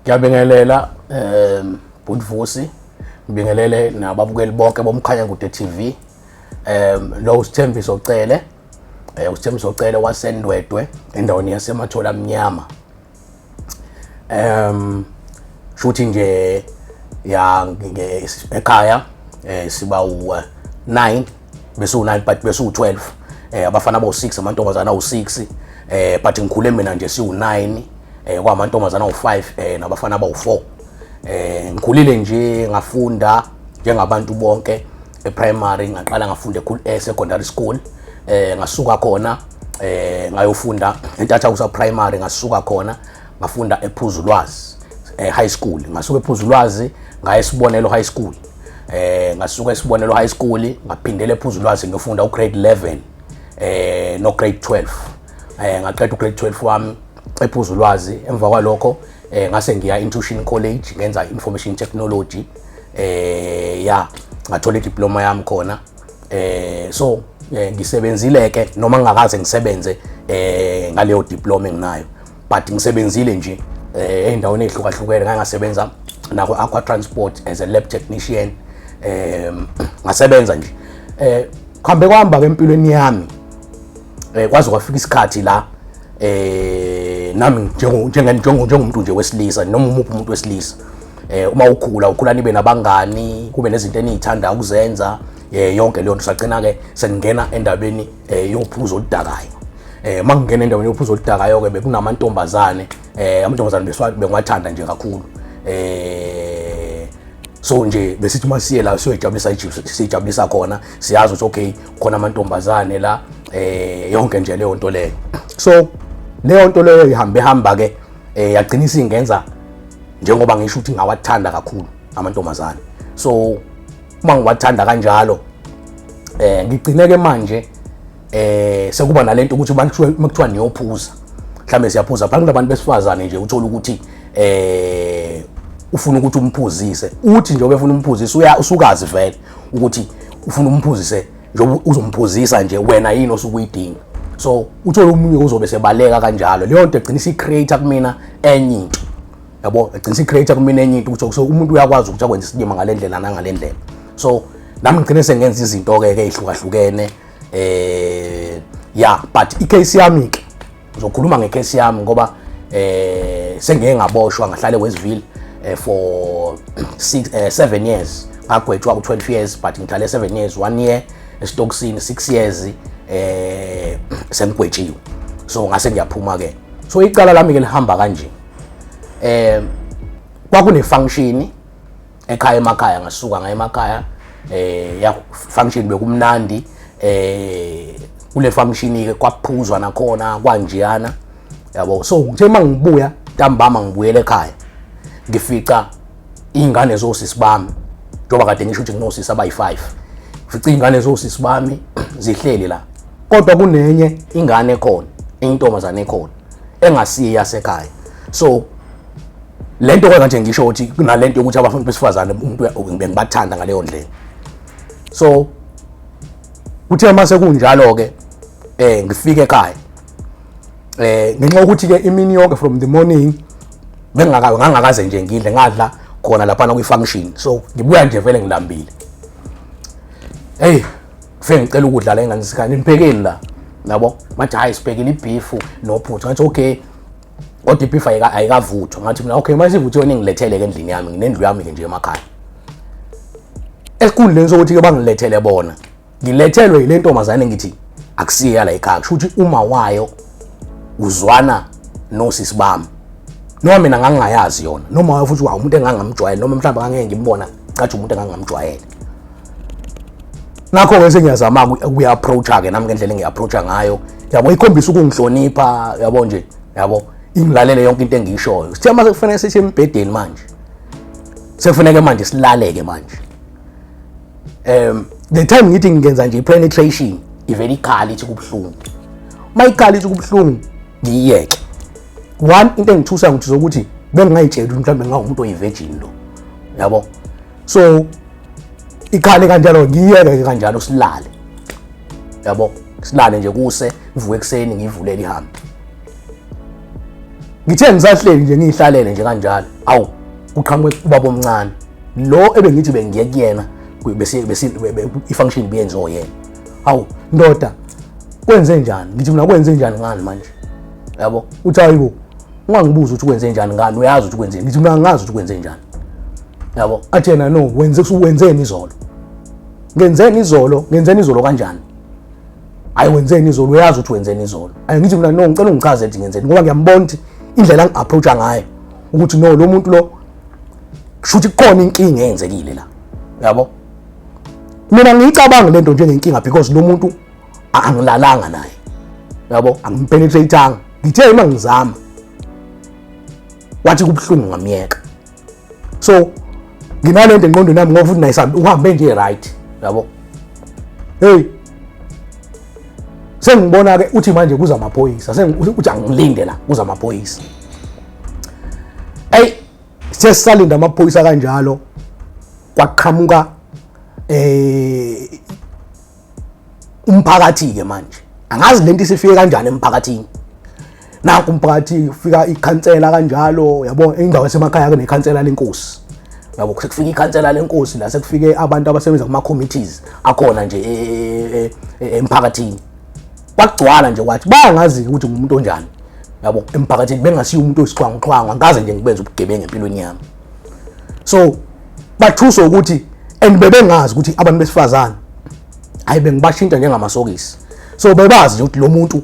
Ngiyabingelela Bhuti Vusi, ngibingelele nababukeli bonke boMkhanyakude TV. Lo uSithembiso Cele, uSithembiso Cele waseNdwedwe endaweni yaseMathola Mnyama. Shuthi nje ya ekhaya siba u9, bese u9 but bese u12, abafana abawu6, amantombazana awu6, but ngikhule mina nje siwu9, kwamantombazana awu5 nabafana abawu4. Ngikhulile nje, ngafunda njengabantu bonke e-primary, ngaqala ngafunda e-secondary school, ngasuka khona ngayofunda eNtathakusa Primary, ngasuka khona ngafunda ePhuzulwazi High School, ngasuka ePhuzulwazi ngaya eSibonelo High School, ngasuka eSibonelo High School ngaphindela ePhuzulwazi ngiyofunda u-grade 11 no grade 12. Ngaqeda u-grade 12 wami ePhuzulwazi. Emva kwalokho ngase ngiya Intuition College, ngenza information technology, ya, ngathola i-diploma yami khona. So ngisebenzile ke, noma ngingakaze ngisebenze ngaleyo diploma enginayo, but ngisebenzile nje ey'ndaweni ey'hlukahlukene. Ngake ngasebenza nako Aqua Transport as a lab technician. Ngasebenza nje. Kuhambe kwahamba ke empilweni yami, kwaze kwafika isikhathi la nami njengomuntu nje wesilisa, noma umuphi umuntu wesilisa, uma ukhula, ukhula nibe nabangani, kube nezinto eniyithanda ukuzenza, yonke leyo nto. Sagcina ke sengena endabeni yophuzo oludakayo. Mangingena endaweni yophuzo oludakayo ke, bekunamantombazane, amantombazane bengiwathanda nje kakhulu. So nje besithi uma siye la siyoyijabulisa, siyijabulisa khona, siyazi ukuthi okay, khona amantombazane la, yonke nje leyo nto leyo. So leyo nto leyo ihambe hamba ke, yagcina isingenza, njengoba ngisho ukuthi ngawathanda kakhulu amantombazane. So uma ngiwathanda kanjalo, ngigcine ke manje sekuba nalento ukuthi makuthiwa niyophuza, mhlambe siyaphuza phakathi kunabantu besifazane nje, uthola ukuthi ufuna ukuthi umphuzise, uthi njengoba efuna umphuzise, uya usukazi vele ukuthi ufuna umphuzise, njengoba uzomphuzisa nje wena yini osuke uyidinga. So uthola omunye uzobe sebaleka kanjalo. Leyo nto egcina isi-create kumina enye into, yabo, egcina isi-create kumina enye into ukuthi so umuntu uyakwazi ukuthi akwenze isilima ngale ndlela nangale ndlela. So nami ngigcine sengenza izinto-ke ke ey'hlukahlukene. Ya, but i-case yami ke, ngizokhuluma nge-case yami ngoba sengike ngaboshwa, ngahlala eWestville for 6 7 years. Ngagwetshwa u12 years, but ngihlale 7 years, 1 year esitokisini, 6 years sengigwetshiwe. So ngase ngiyaphuma ke. So icala lami ke lihamba kanje. Kwakune function ekhaya, emakhaya, ngasuka ngaye emakhaya. Ya, function bekumnandi. Kule function ke kwaphuzwa nakhona kwanjiyana, yabo. So ngithe mangibuya ntambama, ngibuyele ekhaya, ngifica ingane zosisi bami, njengoba kade ngisho ukuthi nginosisi abayi-5, ngifica iy'ngane zosisi bami zihleli la, kodwa kunenye ingane ekhona, intombazane ekhona engasiye yasekhaya. So lento ke nje ngisho ukuthi kunalento yokuthi abantu besifazane umuntu bengibathanda ngaleyo ndlela. So kuthe mase kunjalo ke, ngifike ekhaya, ngenxa yokuthi ke imini yonke from the morning bengingaka ngangakaze nje ngidle, ngadla khona lapha kwi function. So ngibuya nje vele ngilambile. Hey, ngifike ngicela ukudla la ingane sikhani niphekeni la, yabo. Manje hayi, siphekile i-beef nophuthu. Ngathi okay, kodwa i-beef ayikavuthwa. Ngathi mina okay, mase ivuthiwe ningilethele ke endlini yami, nginendlu yami ke nje emakhaya. Esikhundleni sokuthi ke bangilethele bona, ngilethelwe yile ntombazane. Ngithi akusiye la ekhaya, kusho ukuthi uma wayo uzwana nosisi bami, noma mina ngangingayazi yona, noma wayo futhi umuntu engangamjwayele, noma mhlawumbe ngangeke ngimbona cathi umuntu engangamjwayele. Ngakho-ke sengiyazama ukuyi-approach-a-ke nami ngendlela engiyi-approach-a ngayo, yabo, ikhombisa ukungihlonipha, yabo nje, yabo, ingilalele yonke into engiyishoyo. Sithe mase kufanele sithi embhedeni manje, sekufuneke manje silaleke manje. The time ngithi ngingenza nje i-penetration, ivele ikhala ithi kubuhlungu. Uma ikhala ithi kubuhlungu, ngiyiyeke. One into engithusa, ngithusa ukuthi bengingayitsheli ukuthi mhlawumbe ngingawumuntu oyi-virgin lo, yabo. So ikhale kanjalo, ngiyiyeke kanjalo, silale, yabo, silale nje kuse, ngivuke ekuseni ngiyivulele ihambe. Ngithe ngisahleli nje ngiyihlalele nje kanjalo, awu kuqhamuke ubaba omncane lo ebengithi bengiye kuyena, bese bese i-function biyenziwa yena. Hawu ndoda, kwenze njani? Ngithi mina kwenze njani ngani manje, yabo? Uthi hayibo, ungangibuza ukuthi kwenze njani ngani, uyazi ukuthi kwenze. Ngithi mina angazi ukuthi kwenze njani, yabo. Athi yena no, wenze wenzeni izolo? Ngenzeni izolo? Ngenzeni izolo kanjani? Hayi, wenzeni izolo? Uyazi ukuthi wenzeni izolo. Hayi, ngithi mina no, ngicela ungichaze ukuthi ngenzeni, ngoba ngiyambona ukuthi indlela angi-approacha ngayo ukuthi no, lo muntu lo kusho ukuthi kukhona inkinga eyenzekile la, yabo. Mina ngiyicabanga lento njengenkinga because lo muntu angilalanga naye, yabo, angimpenetrateanga. Ngithe uma ngizama wathi kubuhlungu, ngamyeka. So nginalento engqondweni yami ngoba futhi naye uhambe nje right, yabo. Hey, sengibona ke uthi manje kuza amaphoyisa, uthi angilinde la kuza amaphoyisa. Ey, sesisalinda amaphoyisa kanjalo, kwaqhamuka umphakathi ke manje. Angazi lento isifike kanjani emphakathini. Nanku umphakathi, ufika ikhansela kanjalo, yabo, indawo yasemakhaya ke nekhansela lenkosi, yabo. Sekufika ikhansela lenkosi la, sekufike abantu abasebenza kuma committees akhona nje emphakathini. Kwagcwala nje, kwathi bayangazi ukuthi ngumuntu onjani, yabo, emphakathini. Bengasiyo umuntu oyisixhwanguxhwangu, angikaze nje ngibenze ubugebengu empilweni yami. So bathuswa ukuthi and bebengazi ukuthi abantu besifazane, hayi, bengibashintsha njengamasokisi. So bebazi nje ukuthi lo muntu,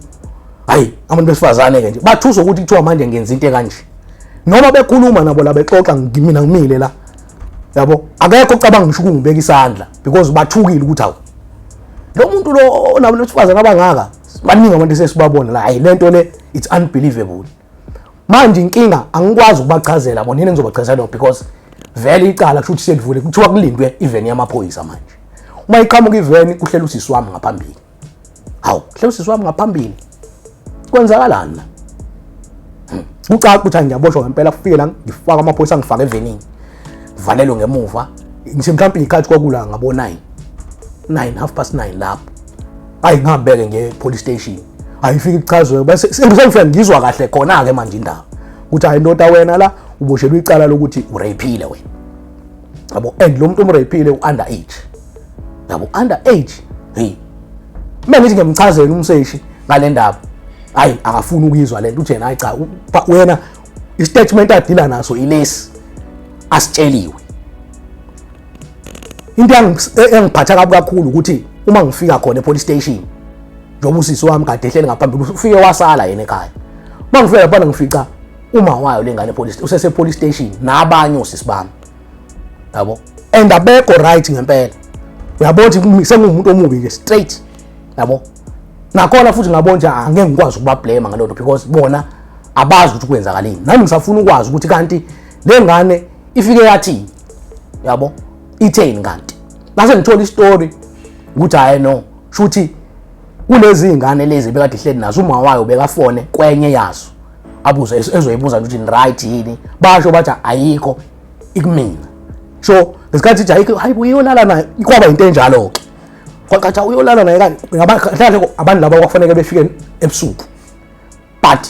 hayi, abantu besifazane ke nje. Bathuswa ukuthi kuthiwa manje ngenza into ekanje. Noma bekhuluma nabo la, bexoxa, mina ngimile la, yabo, akekho ocabanga ngisho ukungibeka isandla because bathukile ukuthi hawu, lo muntu lo onabantu besifazane abangaka, baningi abantu esesibabona la, hayi, lento le it's unbelievable. Manje inkinga angikwazi ukubachazela bona, yini engizobachazela, because vele icala kusho ukuthi selivule. Kuthiwa kulindwe iveni yamaphoyisa. Manje uma iqhamuka iveni, kuhlela usisi wami ngaphambili. Hawu, kuhlela usisi wami ngaphambili, kwenzakalani la? Kucaca ukuthi ngiyaboshwa ngempela. Kufike la, ngifaka amaphoyisa, ngifake evenini, ngivalelwe ngemuva. Ngisho mhlawumbe iy'khathi kwakula ngabo 9 9, half past 9 lapho. Hayi, ngihambeke ngiye police station. Hayi, ifike ichazwe, bese sengifika ngizwa kahle khona-ke manje indaba ukuthi hayi ndoda, wena la uboshelwe icala lokuthi urapile wena, yabo, and lo muntu omrapile u-under age, yabo, under age. Hey, uma ngithi ngiyamchazela umseshi ngale ndaba, hayi, akafuni ukuyizwa lento. Uthi yena hayi cha, wena istatement adila naso ilesi asitsheliwe. Into engiphatha kabi kakhulu ukuthi uma ngifika khona epolice station, njengoba usisi wami kade ehleli ngaphambili, ufike wasala yena ekhaya, uma ngifika laphana ngifica uma wayo lengane epolice, usese police station nabanye osisi bami, yabo, and abekho right ngempela. Uyabona ukuthi sengumuntu omubi nje straight, yabo. Nakhona futhi ngabona nje angeke ngikwazi ukubablame ngalokho because bona abazi ukuthi kwenzakaleni. Nami ngisafuna ukwazi ukuthi kanti le ngane ifike yathini, yabo, itheni kanti. Ngase ngithola istory ukuthi hayi no, shuthi kulezi ingane lezi bekade ihleli nazo, uma wayo bekafone kwenye yazo abuze, ezoyibuza ukuthi right yini. Basho bathi ayikho ikumina. So ngesikhathi ithi ayikho, hayi, uyolala naye. Kwaba into enjalo ke, kwaqatha uyolala naye kani ngabe abantu laba kwakufanele befike ebusuku, but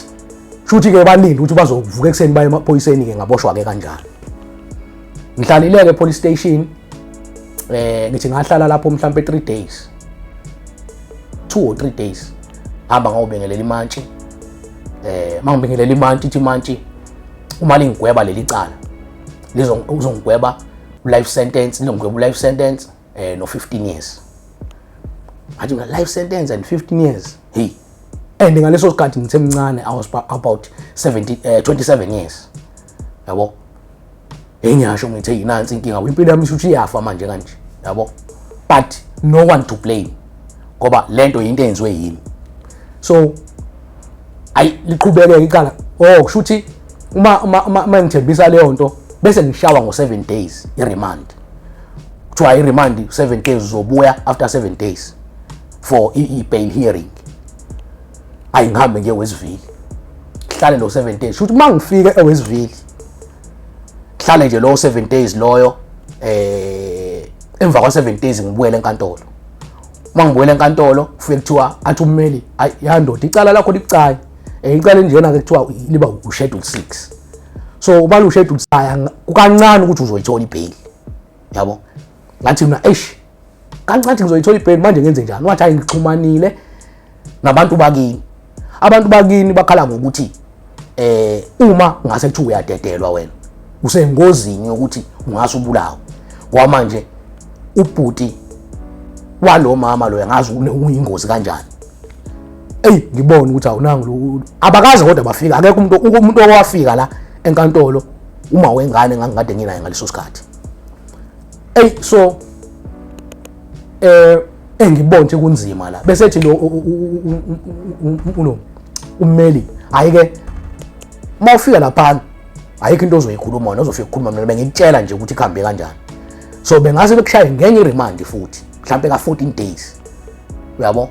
shuthi ke balinde ukuthi bazovuka ekuseni baye emaphoyiseni ke. Ngaboshwa ke kanjalo. Ngihlalile ke police station, ngithi ngahlala lapho mhlambe 3 days, 2 or 3 days. Hamba ngawubingelela imantshi. Mangibingelela imantshi, ithi imantshi uma lingigweba leli cala lizongigweba life sentence, lizongigweba life sentence no 15 years. Ngathi mina life sentence and 15 years, hey. And ngaleso sikhathi ngisemncane, I was about 70 27 years, yabo. Hey, ngiyasho ngithi hey, nansi inkinga, impilo yami isho iyafa manje kanje, yabo, but no one to blame ngoba lento into eyenziwe yimi. So ayi, liqhubeke icala. Oh, kusho ukuthi uma ngithembisa leyo nto, bese ngishawa ngo 7 days i-remand. Kuthiwa i-remand 7 days, uzobuya after 7 days for i-bail hearing. Ayi, ngihambe ngiye Westville, hlale lo 7 days. Shuthi uma ngifike eWestville, hlale nje lo 7 days loyo. Emva kwa 7 days ngibuyele enkantolo. Uma ngibuyele enkantolo, kufike kuthiwa, athi ummeli, ayi yandoda, icala lakho libucayi. Icala njena ke kuthiwa liba u-schedule 6. So ubala u-schedule 6 kukancane ukuthi uzoyithola ibail, yabo. Ngathi mina, eish, kancane ngizoyithola ibail, manje ngenze njani? Wathi, hayi, ngixhumanile nabantu bakini, abantu bakini bakhala ngokuthi uma ngase kuthiwa uyadedelwa, wena usengozini yokuthi ungase ubulawe, ngoba manje ubhuti walo mama lo yangazi uyingozi kanjani. Eyi, ngibona ukuthi awunangu lo abakaze kodwa bafika, akekho umuntu owafika la enkantolo uma wengane ngangikade nginaye ngaleso sikhathi. Eyi, so engibona ukuthi kunzima la, bese ethi lo uno ummeli, hayi ke, uma ufika laphana ayikho into ozoyikhuluma, wena uzofika ukukhuluma, mina bengikutshela nje ukuthi kuhambe kanjani. So bengase bekushaye ngenye iremand futhi mhlampe ka-14 days, uyabo,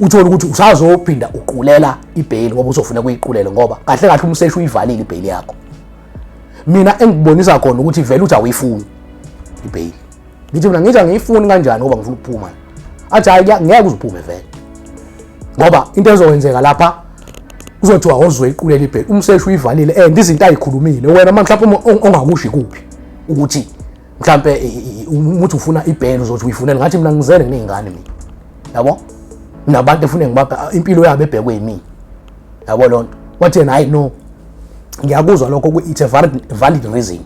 uthole ukuthi usazophinda uqulela ibail, ngoba uzofuna kuyiqulela, ngoba kahle kahle umseshi uyivalile ibail yakho. Mina engikubonisa khona ukuthi vele uthi awuyifuni ibail. Ngithi mina, ngithi angiyifuni kanjani ngoba ngifuna ukuphuma? Athi, hayi, ngeke uzuphume vele, ngoba into ezokwenzeka lapha kuzothiwa ozoyiqulela ibail, umseshi uyivalile and izinto ayikhulumile wena uma mhlawumbe ongakusho ikuphi ukuthi mhlambe ukuthi ufuna ibail, uzothi uyifunela. Ngathi mina ngizele, nginey'ngane mina, yabo, nabantu efune ngibapha impilo yabo ebhekwe yimina, yabo loo nto. Wathi yena, hayi, no, ngiyakuzwa lokho, it's a valid reason,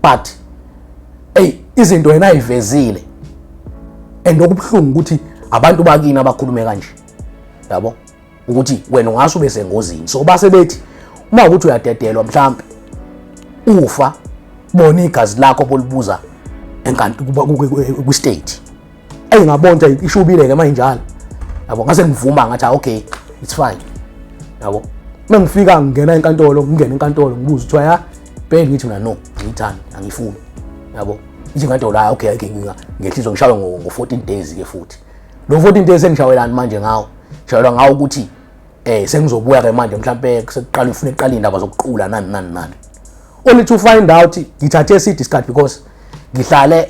but ey, izinto yena ayivezile and okubuhlungu ukuthi abantu bakini abakhulume kanje, yabo, ukuthi wena ungase ube sengozini. So base bethi uma ukuthi uyadedelwa, mhlambe ufa, bona igazi lakho bolibuza kwi-state. Eyi, ngabona ukuthi ishubile-ke uma injalo, yabo. Ngase ngivuma, ngathi, okay, it's fine, yabo. Uma ngifika ngingena enkantolo, ngingena enkantolo, ngibuza, kuthiwa ya bail. Ngithi mina, no, angiyithandi, angifuni, yabo. Ithi inkantolo, hayi, okay, ngehliswa, ngishawe ngo-14 days ke futhi. Lo 14 days engishawelani manje ngawo? Ngishawelwa ngawo ukuthi sengizobuya ke manje, mhlambe sekuqala ufuna iqala indaba zokuqula, nani nani nani, only to find out ngithathe eside isikhathi because ngihlale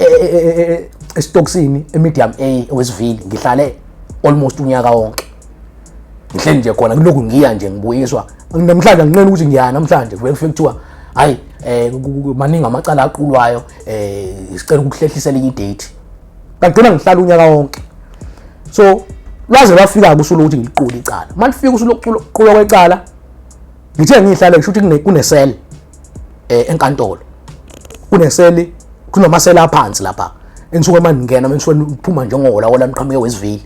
esitokisini e-medium A eWestville, ngihlale almost unyaka wonke, ngihleli nje khona, kulokhu ngiya nje ngibuyiswa. Namhlanje anginqeni ukuthi ngiya namhlanje, kuvele kufike kuthiwa, hayi, maningi amacala aqulwayo, sicela ukuhlehlisela enye idate. Ngagcina ngihlala unyaka wonke. So lwaze lwafika usuku lokuthi ngiqule icala. Uma lifika usuku lokuqulwa kwecala, ngithe ngihlale, ngisho ukuthi kunesele enkantolo, kuneseli, kunamasela aphansi lapha enisuke manje ningena, nisuke niphuma njengola wola, niqhamuke Westville,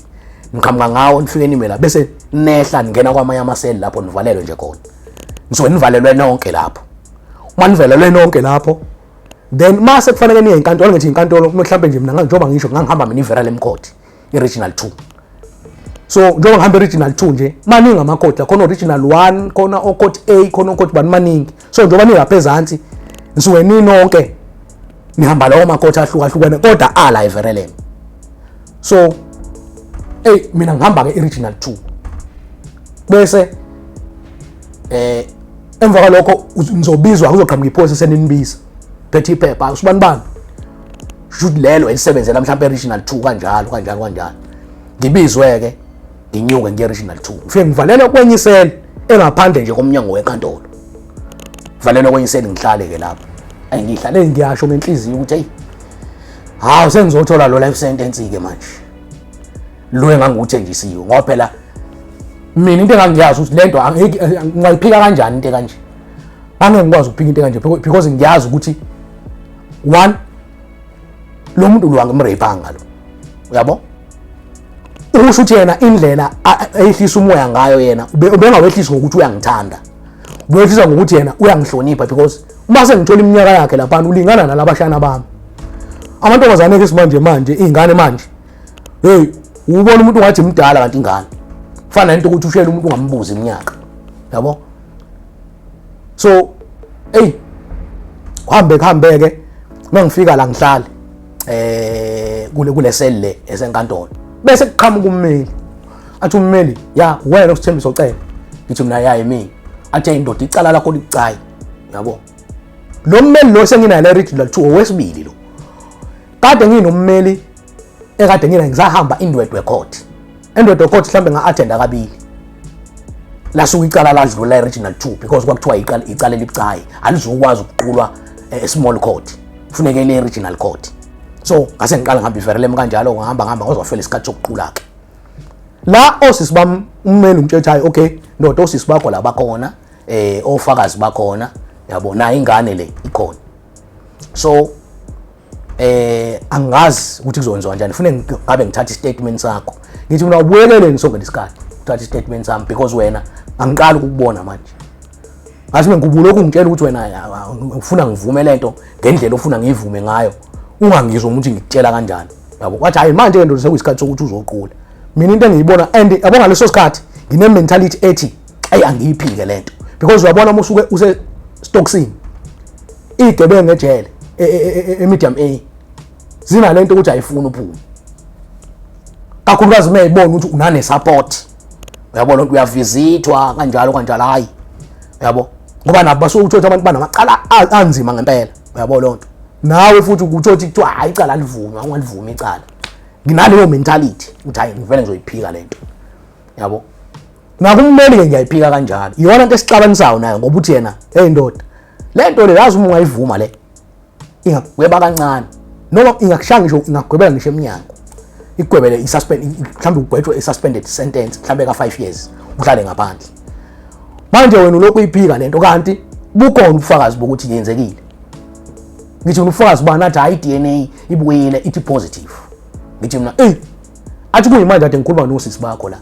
niqhamuka ngawo, nifike nime la, bese nehla ningena kwamanye amaseli lapho, nivalelwe nje khona. Nisuke nivalelwe nonke lapho. Uma nivalelwe nonke lapho, then mase kufanele niye enkantolo. Ngithi inkantolo mhlawumbe nje mina, njengoba ngisho, ngangihamba mina iVerulam Court, i-Regional 2. So njengoba ngihamba i-Regional 2 nje, maningi amakhoti la khona, o-Regional 1 khona, o-court A khona, o-court bani, maningi. So njengoba nilapha ezansi, nisuke ninonke nihamba lawo makhoti ahlukahlukene, kodwa ala eVerulam. So ey, mina ngihamba ke i-Regional 2, bese emva kwalokho nizobizwa, kuzoqhamuka iphoyisa seninibiza, phethe iphepha, usibani bani, shuthi lelo elisebenzela mhlawumbe e-Regional 2, kanjalo kanjalo kanjalo. Ngibizwe ke, nginyuke ngiye e-Regional 2, ngifike ngivalelwe kwenye isele engaphandle nje komnyango wenkantolo. Valelwe kwenye isele, ngihlale ke lapho. Ayi, ngihlale ngiyasho ngenhliziyo ukuthi, hey, hawu, sengizothola lo life sentence ke manje lo enganguthenjisiwe, ngoba phela mina into engangiyazi ukuthi lento ngingayiphika kanjani into ekanje. Angeke ngikwazi ukuphika into ekanje because ngiyazi ukuthi one, lo muntu lo angimrapanga lo, uyabo, ukusho ukuthi yena indlela ayehlisa umoya ngayo, yena ubengawehlisi ngokuthi uyangithanda, ubewehlisa ngokuthi yena uyangihlonipha, because uma sengithola iminyaka yakhe laphana, ulingana nalabashana bami, amantombazane ke simanje manje, iy'ngane manje. Hey, ubona umuntu ungathi mdala kanti ingane. Kufana nento ukuthi ushele umuntu ungambuzi iminyaka, yabo. So hey, kuhambe kuhambe-ke, uma ngifika la ngihlale kule seli le esenkantolo, bese kuqhamuka ummeli. Athi ummeli, ya, wena uSithembiso Cele? Ngithi mina, ya, yimina. Athi, indoda, icala lakho libucayi, yabo. Lo mmeli lo senginayo le Regional 2 owesibili lo. Kade nginommeli ekade ngina, ngisahamba iNdwedwe Court. ENdwedwe Court mhlambe nga-attenda kabili. Lasuka icala ladlula e-regional 2 because kwakuthiwa icala elibucayi, alizukwazi ukuqulwa e-small court, kufuneke le regional court. So ngase ngiqala ngihamba iVerulam kanjalo, ngihamba ngihamba ngoze wafela isikhathi sokuqula-ke la. Osisi bami, ummeli ungitshela, "Hayi, okay ndoda, osisi bakho la bakhona, ofakazi bakhona, yabo, nayo ingane le ikhona. So angazi ukuthi kuzokwenziwa kanjani, ufune ngabe ngithatha istatement sakho." Ngithi mina, "Ubuyekeleni sonke lesikhathi uthatha istatement sami? Because wena angiqali ukukubona manje." Ngathi mina, "Ngubulokhu ungitshela ukuthi wena ufuna ngivume lento ngendlela ofuna ngiyivume ngayo, ungangizwa ukuthi ngikutshela kanjani, yabo." Wathi, "Hayi, manje ke ndoda, sekuyisikhathi sokuthi uzoqula." Mina into engiyibona and yabo ngaleso sikhathi ngine mentality ethi, "Ayi, angiyiphike lento," because uyabona uma usuke use stokisini, igebengu ejele e-medium A zinalento ukuthi ayifuni uphume, kakhulukazi uma eyibona ukuthi unane support, uyabona ukuthi uyavisithwa kanjalo kanjalo. Hayi, uyabo, ngoba nabo basuke uthola abantu banamacala anzima ngempela, uyabo lonto. Nawe futhi uthola ukuthi kuthiwa, "Hayi, icala alivunywa, ungalivumi icala." Nginaleyo mentality ukuthi, "Hayi, ngivele ngizoyiphika lento," yabo. Nakummeli-ke ngiyayiphika kanjalo. Iyona into esixabanisayo nayo, ngoba uthi yena, "Hey ndoda, le nto le, yazi uma ungayivuma le, ingagweba kancane, noma ingakushaya ngisho, ingagwebela ngisho emnyango, ikugwebele i-suspend, mhlawumbe ugwetshwe i-suspended sentence mhlawumbe ka-5 years, uhlale ngaphandle. Manje wena ulokhu uyiphika lento, kanti bukhona ubufakazi bokuthi yenzekile." Ngithi mina, "Ubufakazi bani?" Athi, "Hayi, i-DNA ibuyile, ithi positive." Ngithi mina, "Eyi." Athi, "Kuyimanje kade ngikhuluma nosisi bakho la,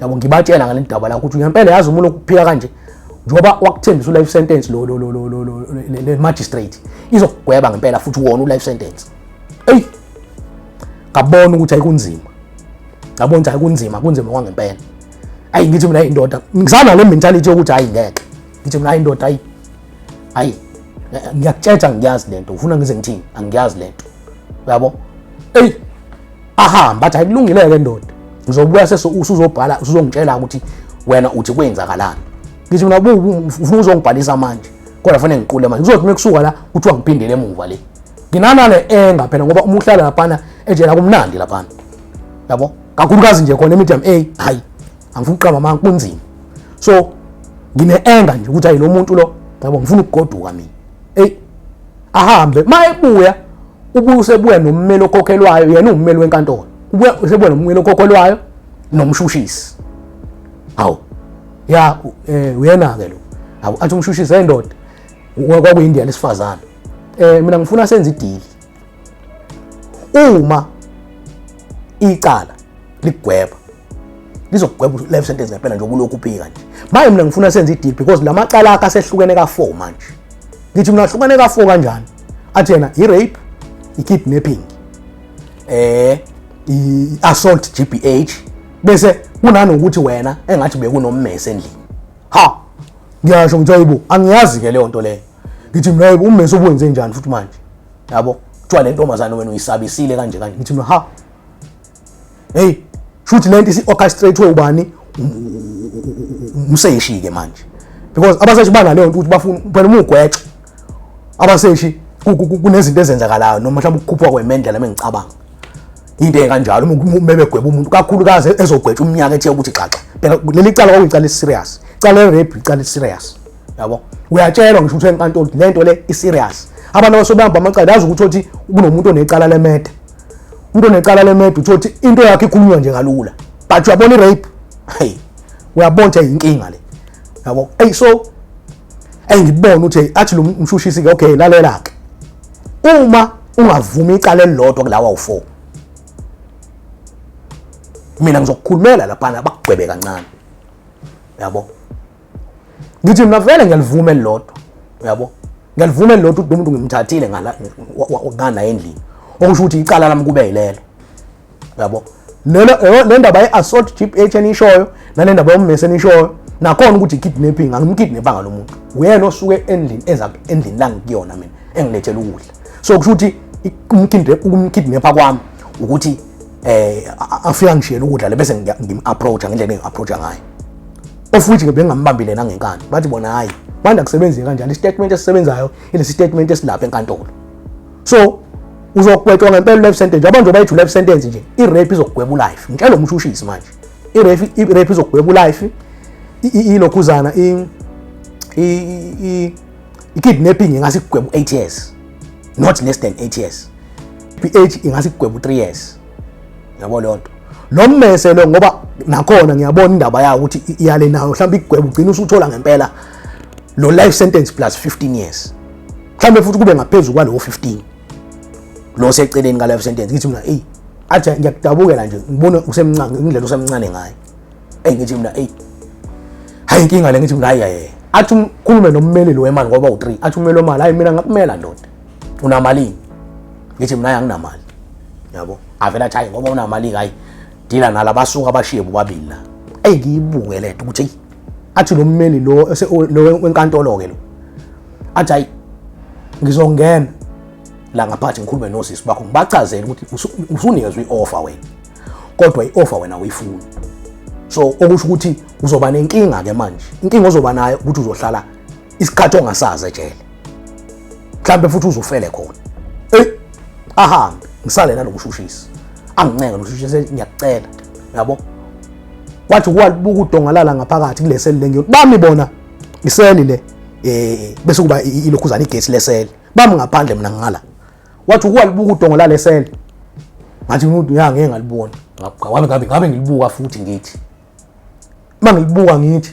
yabo, ngibatshela ngale ndaba la ukuthi ngempela, yazi, uma ulokuphika kanje, njengoba wakuthembisa u-life sentence lo le magistrate izokugweba ngempela futhi wona u-life sentence." Eyi, ngabona ukuthi ayikunzima, ngabona ukuthi ayikunzima, kunzima kwangempela. Ayi, ngithi mina, indoda, ngisana le mentality yokuthi, hayi, ngeke. Ngithi mina, "Hayi ndoda, hayi, hayi, ngiyakutshela, ngiyazi lento. Ufuna ngize ngithini? Angiyazi lento, uyabo." Eyi, ahamba, athi, "Ayikulungile-ke ndoda, ngizobuya usuzobhala, usuzongitshela ukuthi wena uthi kwenzakalani." Ngithi mina, "Ufuna uzongibhalisa manje, kodwa fanele ngiqule manje. Kuzothi mekusuka la kuthiwa ngiphindele emuva le." Nginanale enga phela, ngoba uma uhlala laphana ejele akumnandi laphana, yabo, kakhulukazi nje khona e-medium A. Hayi, angifuni ukuqamba amanga, kunzima. So ngine-enga nje ukuthi, hayi, lo muntu lo, yabo, ngifuna ukugoduka mina. Eyi, ahambe. Ma ebuya, ubuye usebuya nommeli okhokhelwayo. Yena uwummeli wenkantolo, ubuya usebuya nommeli okhokhelwayo nomshushisi. Hawu, ya, uyena-ke lo. Hawu, athi umshushisi, endoda, kwakuyindiya lesifazane, "Mina ngifuna senze i-deal. Uma icala likugweba, lizokugweba life sentence ngempela nje ubulokhu uphika nje. Manje mina ngifuna senze i-deal because lamacala akhe asehlukene ka-4 manje." Ngithi mina, "Ahlukene ka-4 kanjani?" Athi yena, "I-rape, i-kidnapping, i-assault GBH, bese kunanokuthi wena engathi bekunommese endlini." Ha, ngiyasho ngithi, "Hayibo, angiyazi ke leyo nto leyo." Ngithi mina, "Hayibo, ummese obuwenze njani futhi manje?" Yabo, kuthiwa le ntombazane wena uyisabisile kanje kanje. Ngithi mina, "Ha, hey, shuthi lento isi-orchestrate ubani? Umseshi-ke manje," because abaseshi banaleyo nto ukuthi bafuna phela uma ugwetshwa, abaseshi kunezinto ezenzakalayo, noma mhlawumbe ukukhuphuka kwemendlela, mengicabanga into ekanjalo. Uma bebegweba umuntu, kakhulukazi ezogwetshwa umnyaka ethe ukuthi xaxa, phela leli cala kwakuyicala esi-serious, icala le-rape, icala esi-serious, yabo. Uyatshelwa ngisho ukuthi enkantolo le nto le i-serious. Abantu abasobehamba amacala, yazi ukuthi othi kunomuntu onecala le-murder, umuntu onecala le-murder, uthi ukuthi into yakhe ikhulunywa nje kalula, but uyabona i-rape, hey, uyabona ukuthi ayinkinga le, yabo. Hey, so hey, ngibona ukuthi athi lo mshushisi ke, "Okay, lalela ke, uma ungavumi icala elilodwa kulawa u4, mina ngizokukhulumela laphana, bakugwebe kancane," yabo. Ngithi mina, "Vele ngiyalivuma elilodwa, uyabo, ngiyalivuma elilodwa, ukuthi lo muntu ngimthathile ngala ngana endlini, okusho ukuthi icala lami kube yilelo, uyabo. Lelo le ndaba ye-assault GBH enishoyo, nale ndaba yommese enishoyo, nakhona ukuthi i-kidnapping, angimkidnapanga lo muntu. Uyena osuke endlini, eza endlini la ngikuyona mina, engilethela ukudla. So kusho ukuthi ukumkidnapha kwami ukuthi afika ngishiyela ukudla le, bese ngim-approacha ngendlela engi-approacha ngayo, of which bengingambambile nangenkani." Bathi bona, "Hayi manje, akusebenzi kanjalo. I-statement esisebenzayo ilesi statement esilapha enkantolo. So uzogwetshwa ngempela life sentence." Abantu bayithi life sentence nje, i-rape izokugweba ulife. Ngitshela umshushisi manje, i-rape izokugweba ulife. Ilokhuzana i-kidnapping ingase ikugwebe u-8 years, not less than 8 years. PH ingase ikugwebe u-3 years, yabo leyo nto. Lo mmese lo, ngoba nakhona ngiyabona indaba yawo ukuthi iyale nayo, mhlawumbe igwebe ugcina usuthola ngempela lo life sentence plus 15 years, mhlawumbe futhi kube ngaphezu kwalowo 15 lo seceleni ka life sentence. Ngithi mina, eyi, athi ngiyakudabukela nje, ngibona usemncane, indlela usemncane ngayo. Eyi, ngithi mina, eyi, hayi, inkinga le. Ngithi mina, hayi, hayi. Athi ukhulume nommeli lo wemali, ngoba u3. Athi ummeli wemali, hayi, mina ngakumela ndoda, unamalini? Ngithi mina, hayi, anginamali, yabo. Avela athi, hayi, ngoba unamali, hayi, dila nala. Basuka bashiye bobabili la. Eyi, ngiyibuke lento ukuthi eyi. Athi lo mmeli lo lo wenkantolo-ke lo, athi, hayi, ngizongena la ngaphathi, ngikhulume nosisi bakho, ngibachazele ukuthi usunikezwe i-offer wena, kodwa i-offer wena awuyifuni. So okusho ukuthi uzoba nenkinga-ke manje. Inkinga ozoba nayo ukuthi uzohlala isikhathi ongasazi ejele, mhlawumbe futhi uzofele khona. Eyi, ahambe, ngisale nalo mshushisi. Angincenga lo mshushisi, ngiyakucela, yabo. Wathi kwalibuka udongalala ngaphakathi kule seli le bami bona iseli le, bese kuba ilokhuzana igesi leseli, bami ngaphandle, mina ngala. Wathi ukwalibuka udongo lale seli, ngathi umuntu ya, ngeke ngalibona. Ngabe ngabe ngilibuka futhi, ngithi mangilibuka ngithi,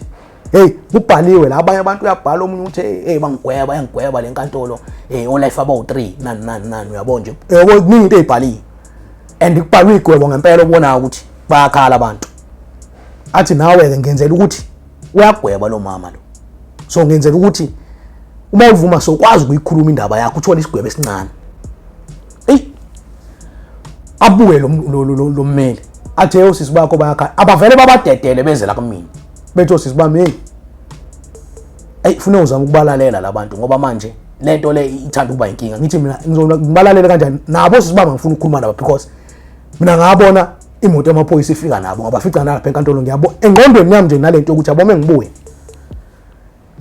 hey, kubhaliwe la. Abanye abantu uyabhala, omunye uthi, hey, bangigweba, bayangigweba le nkantolo, o-life abawu-3, nani nani nani, uyabona nje, yabo, kuningi into ey'bhaliwe and kubhalwe igwebo ngempela, obonayo ukuthi bayakhala abantu. Athi nawe-ke ngenzela ukuthi uyagweba lo mama lo, so ngenzela ukuthi uma uvuma sokwazi ukuyikhuluma indaba yakho, uthole isigwebo esincane. Eyi, abuye lo mmeli, athi, hey, osisi bakho bayakhala. Abavele babadedele, beze la kumina, bethi osisi bami, hey, eyi, funa uzama ukubalalela labantu, ngoba manje lento le ithanda ukuba inkinga. Ngithi mina, ngibalalela kanjani nabo osisi bami? Ngifuna ukukhuluma nabo because mina ngabona imoto yamaphoyisa ifika nabo, ngabafica nalapha enkantolo. Ngiyabo engqondweni yami nje nalento yokuthi yabo mengibuye,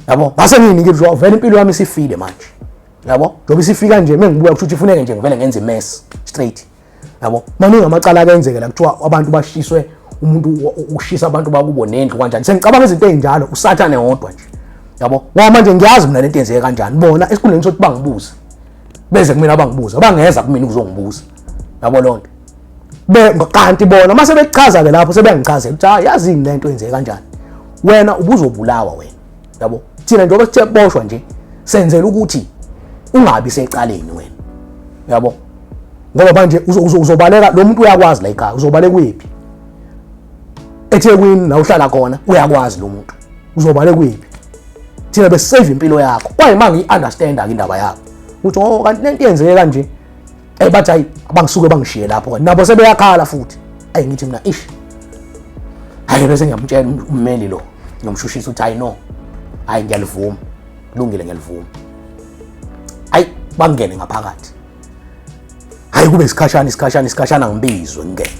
yabo, ngase ngiyinikile ukuthi vele impilo yami isifile manje, yabo, njengoba isifika nje mengibuya, kusho ukuthi ifuneke nje ngivele ngenze mess straight, yabo. Maningi amacala akenzeke la, kuthiwa abantu bashiswe, umuntu ushisa abantu bakubo nendlu kanjani. Sengicabanga izinto ey'njalo, usathane wodwa nje, yabo, ngoba manje ngiyazi mina lento yenzeke kanjani. Bona esikhundleni sokuthi bangibuze, beze kumina bangibuza, bangeza kumina ukuzongibuza, yabo, loo nto be kanti bona mase bechaza ke lapho, sebeyangichazela ukuthi, hayi, yazini lento yenzeke kanjani, wena ubuzobulawa wena, yabo. Thina njengoba sithe boshwa nje, senzela ukuthi ungabi secaleni wena, yabo, ngoba manje uzobaleka. Lo muntu uyakwazi la ekhaya, uzobaleka uyephi? eThekwini la uhlala khona, uyakwazi lo muntu, uzobaleka uyephi? Thina besisave impilo yakho. Kwaye uma ngiyi-understanda-ke indaba yakho ukuthi, oh, kanti lento yenzeke kanje. Bathi, hayi, abangisuke bangishiye lapho, kanti nabo sebeyakhala futhi. Ayi, ngithi mina, ish, hayi. Bese ngiyamtshela ummeli lo ngiyomshushisa ukuthi, hayi, no, hayi, ngiyalivuma, kulungile, ngiyalivuma. Hayi, bangene ngaphakathi. Hayi, kube isikhashana, isikhashana, isikhashana, ngibizwe, ngingene.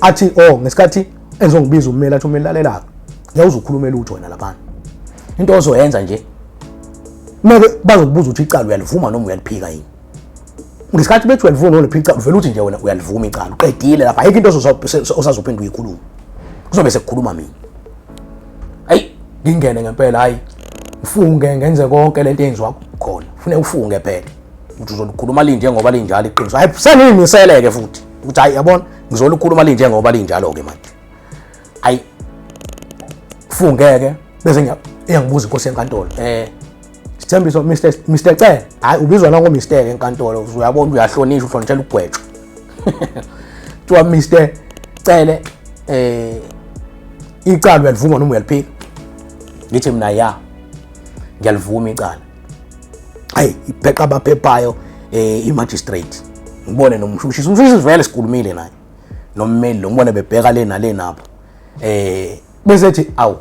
Athi, oh, ngesikhathi ezongibiza ummeli, athi ummeli, lalelaka, ngiyawuze ukhulume lutho wena laphana. Into ozoyenza nje, meke bazokubuza ukuthi icala uyalivuma noma uyaliphika yini. Ngesikhathi bethi uyalivuma noma uliphika icala, uvele uthi nje wena uyalivuma icala, uqedile lapha. Ayikho into osazophinda uyikhuluma, kuzobe sekukhuluma mina. Ayi, ngingene ngempela, hayi, ngifunge, ngenze konke lento eyenziwa khona. Funeka ufunge phela ukuthi uzolikhuluma linjengoba linjalo iqiniso. Hayi, sengiyimisele-ke futhi ukuthi, hayi, yabona, ngizolikhuluma linjengoba linjalo-ke manje. Hayi, funge-ke, bese iyangibuza inkosi yenkantolo, Sithembiso, Mr Cele. Hayi, ubizwa nango Mr enkantolo, uyabona, uyahlonishwa, uhlonishela ukugwetshwa. Kuthiwa, Mr Cele, icala uyalivuma noma uyaliphika? Ngithi mina, ya, ngiyalivuma icala. Hayi, ipheqa abaphephayo i-magistrate, ngibone nomshushisi. Umshushisi vele sikhulumile naye nommeli lo, ngibone bebheka le nale nabo, bese ethi, awu,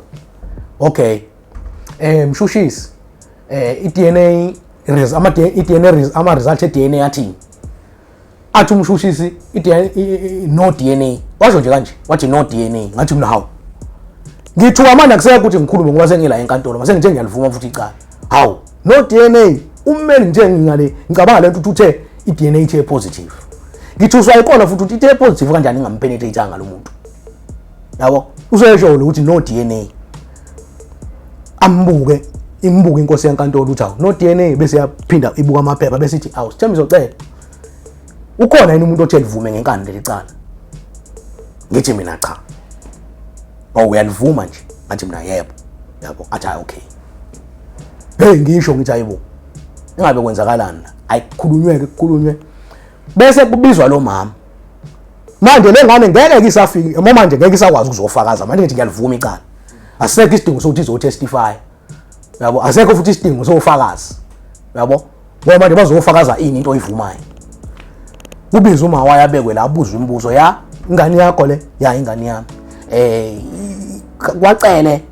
okay, mshushisi, i-DNA ama i-DNA, ama result e-DNA athini? Athi umshushisi, i-DNA, no DNA. Washo nje kanje, wathi no DNA. Ngathi mina, hawu, ngithuka manje, akusekho ukuthi ngikhulume ngoba sengila enkantolo, mase ngithe ngiyalivuma futhi icala. Hawu, no DNA. Ummeli nje ngingale ngicabanga lento ukuthi uthe i-DNA ithe positive. Ngithuswa ikona futhi ukuthi ithe positive kanjani, ingampenetrate lo muntu, yabo. Usesho ukuthi no DNA. Ambuke, imbuke inkosi yenkantolo ukuthi awu, no DNA, bese yaphinda ibuka amaphepha, bese ithi, "Awu, Sithembiso Cele, ukhona yini umuntu othe livume ngenkani leli cala?" Ngithi mina, "Cha." "Oh, uyalivuma nje?" Ngathi mina, "Yebo." Yabo, athi, "Hayi, okay." Hey, ngisho ngithi, "Hayibo, ingabe kwenzakalani la?" Ayikhulunywe ke, kukhulunywe, bese kubizwa lo mama. Manje le ngane ngeke isafika noma manje ngeke isakwazi ukuzofakaza. Manje ngithi ngiyalivuma icala, asisekho isidingo sokuthi izotestify, yabo, asekho futhi isidingo sofakazi, yabo, ngoba manje bazofakaza ini into oyivumayo? Kubizwa uma wayabekwe la, abuzwe imibuzo, "Ya, ingane yakho le?" "Ya, ingane yami." Kwacele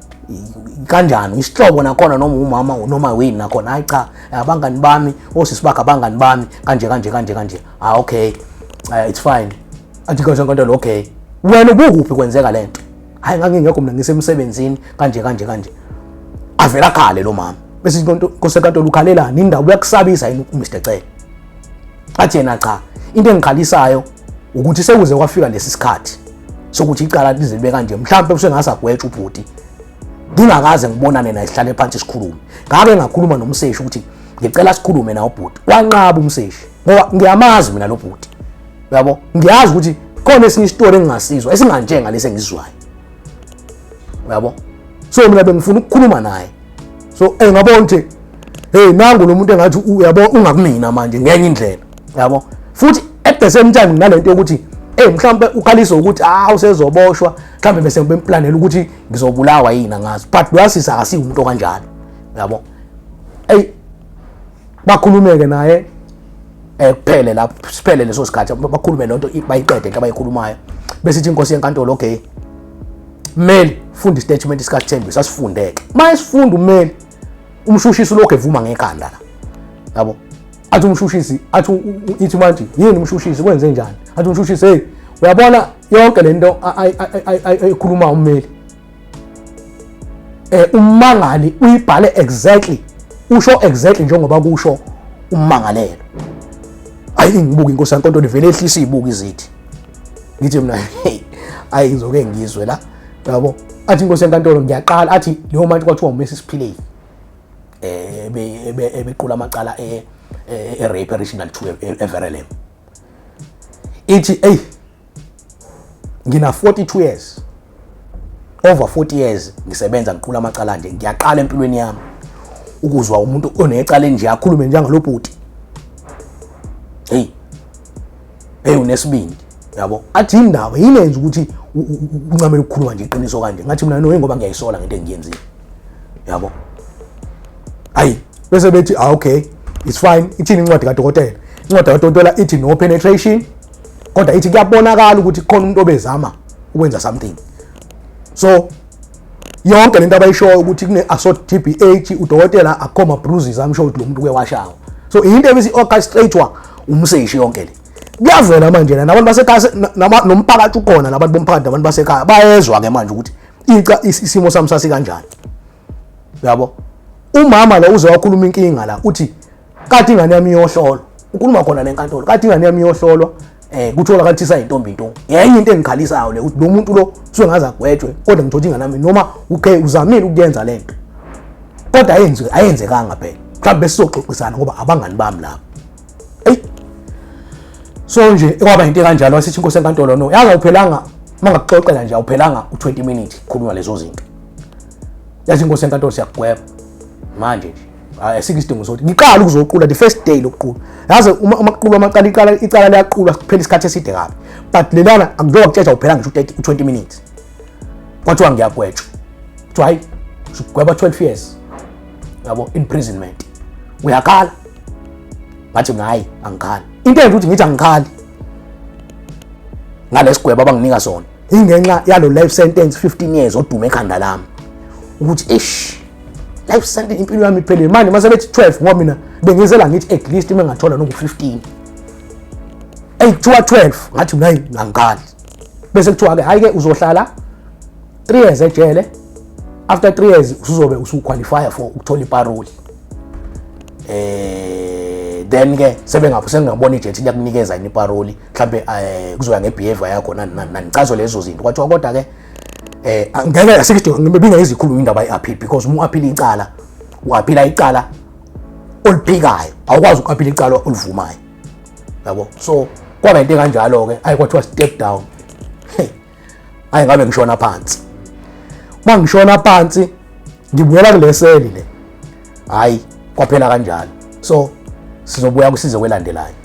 kanjani, isihlobo nakhona noma umama noma wini nakhona? "Hayi cha, abangani bami, osisi bakhe, abangani bami, kanje kanje kanje kanje." "Ah, okay, it's fine." Athi inkosi yenkantolo, "Okay, wena ubukuphi kwenzeka lento?" "Hayi, ngangingekho mina, ngisemsebenzini, kanje kanje kanje." Avela akhale lo mama, bese inkosi yenkantolo, "Ukhalelani indaba? Uyakusabisa yini uMr Cele?" Athi yena, "Cha, into engikhalisayo ukuthi sekuze kwafika lesi sikhathi sokuthi icala lize libe kanje, mhlawumbe usengasagwetshwa ubhuti, ngingakaze ngibonane naye, sihlale phansi sikhulume. Ngake ngakhuluma nomseshi ukuthi ngicela sikhulume nawe ubhuti, wanqaba umseshi, ngoba ngiyamazi mina lo bhuti, uyabo, ngiyazi ukuthi khona esinye isitori engingasizwa esinganjenga lesi engizwayo, uyabo. So mina bengifuna ukukhuluma naye." So ngabona ukuthi hey, nangu lo muntu engathi, uyabo, ungakumina manje ngenye indlela, yabo. Futhi at the same time nalento yokuthi hey, mhlawumbe ukhaliswa ukuthi ah, usezoboshwa, mhlawumbe bese bemplanela ukuthi ngizobulawa yini, angazi, but loyasisa akasiyi umuntu okanjalo, yabo. Hey, bakhulumeke naye, kuphele lapho, siphele leso sikhathi, bakhulume lonto, bayiqede into abayikhulumayo, bese ithi inkosi yenkantolo, "Okay, mmeli, funda istatement sikaThembi." Sasifundeke mayesifunda ummeli, umshushisi lokho evuma ngekhanda la, yabo. Athi umshushisi, athi ithi manje yini umshushisi, kwenze njani? Athi umshushisi, "Hey, uyabona yonke lento ayikhuluma ummeli, ummangali uyibhale exactly, usho exactly njengoba kusho ummangalelo." Ayi, ngibuka inkosi yankantolo ivele ehlisa izibuko izithi, ngithi mina, "Hey, ayi, ngizoke ngizwe la," yabo. Athi inkosi yenkantolo, "Ngiyaqala." Athi leyo manje kwathiwa uMrs Pillay, ebequla amacala e rape Regional 2 eVerulam. Ithi, "Hey, ngina 42 years, over 40 years ngisebenza, ngiqula amacala nje, ngiyaqala empilweni yami ukuzwa umuntu onecala nje akhulume njengalo bhuti. Hey, hey, unesibindi," yabo. Athi, "Indaba yini enza ukuthi uncamele ukukhuluma nje iqiniso kanje?" Ngathi mina, "No, ngoba ngiyayisola ngento engiyenzile," yabo. Ayi, bese bethi, "Ah, okay, it's fine. Ithini incwadi kadokotela?" Incwadi kadokotela ithi no penetration, kodwa ithi kuyabonakala ukuthi khona umuntu obezama ukwenza something. So yonke lento abayishoyo ukuthi kune assault, GBH, udokotela akho ma bruises amsho ukuthi lo muntu uke washawa. So into ebisi orchestratewa umseshi yonke le. Kuyavela manje la nabantu basekhaya, nomphakathi ukhona, labantu bomphakathi, nabantu basekhaya bayezwa ke manje ukuthi isimo sami sasikanjani, yabo. Umama lo uze wakhuluma inkinga la, uthi kade ingane yami iyohlolwa, ukhuluma khona lenkantolo, kade ingane yami iyohlolwa, kutholakala ukuthi isayintombi nto. Yenye into engikhalisayo le, ukuthi lo muntu lo usuke ngaze agwetshwe, kodwa ngithola ingane yami, noma okay, uzamile ukuyenza lento, kodwa ayenziwe, ayenzekanga phela, mhlawumbe besizoxoxisana ngoba abangani bami laba. Eyi, so nje kwaba into kanjalo. Wasithi inkosi enkantolo, no, yazi awuphelanga, mangakuxoxela nje, awuphelanga u20 minutes khuluma lezo zinto. Yathi inkosi enkantolo, "Siyakugweba manje nje, hayi, asikho isidingo sokuthi ngiqala ukuzoqula." The first day lokuqula, yazi, uma kuqulwa amacala, icala liyaqulwa kuphela isikhathi eside kabi, but lelana akuzoba kutshetsha, uphela ngisho u30 u20 minutes. Kwathiwa ngiyagwetshwa, kuthiwa hayi, sigweba 12 years, yabo, imprisonment. "Uyakhala?" Ngathi mina, "Hayi, angikhali." Into enza ukuthi ngithi angikhali ngalesigwebo abanginika sona ingenxa yalo life sentence, 15 years, odume ekhanda lami ukuthi ish, life sentence, impilo yami iphelile manje mase bethi 12, ngoba mina bengizela ngithi at least uma ngathola noma 15. Ey, kuthiwa 12, ngathi mina, "Hayi, angikhali." Bese kuthiwa ke, hayi ke, uzohlala 3 years ejele, after 3 years usuzobe usuqualify for ukuthola iparole. Then ke sebengapho sengingabona ijethi liyakunikeza yini iparole, mhlambe kuzoya ngebehavior yakho, nani nani nani, chazo lezo zinto. Kwathiwa kodwa ke Ngeke asikho ngibe izikhuluma indaba ye-appeal, because uma u-appeal icala, u-appeala icala oliphikayo, awukwazi uku-appeala icala olivumayo, yabo. So kwaba into kanjalo-ke. Ayi, kwathiwa step down. Hey, ayi, ngabe ngishona phansi. Uma ngishona phansi, ngibuyela kule seli le. Hayi, kwaphela kanjalo. So sizobuya kusize kwelandelayo.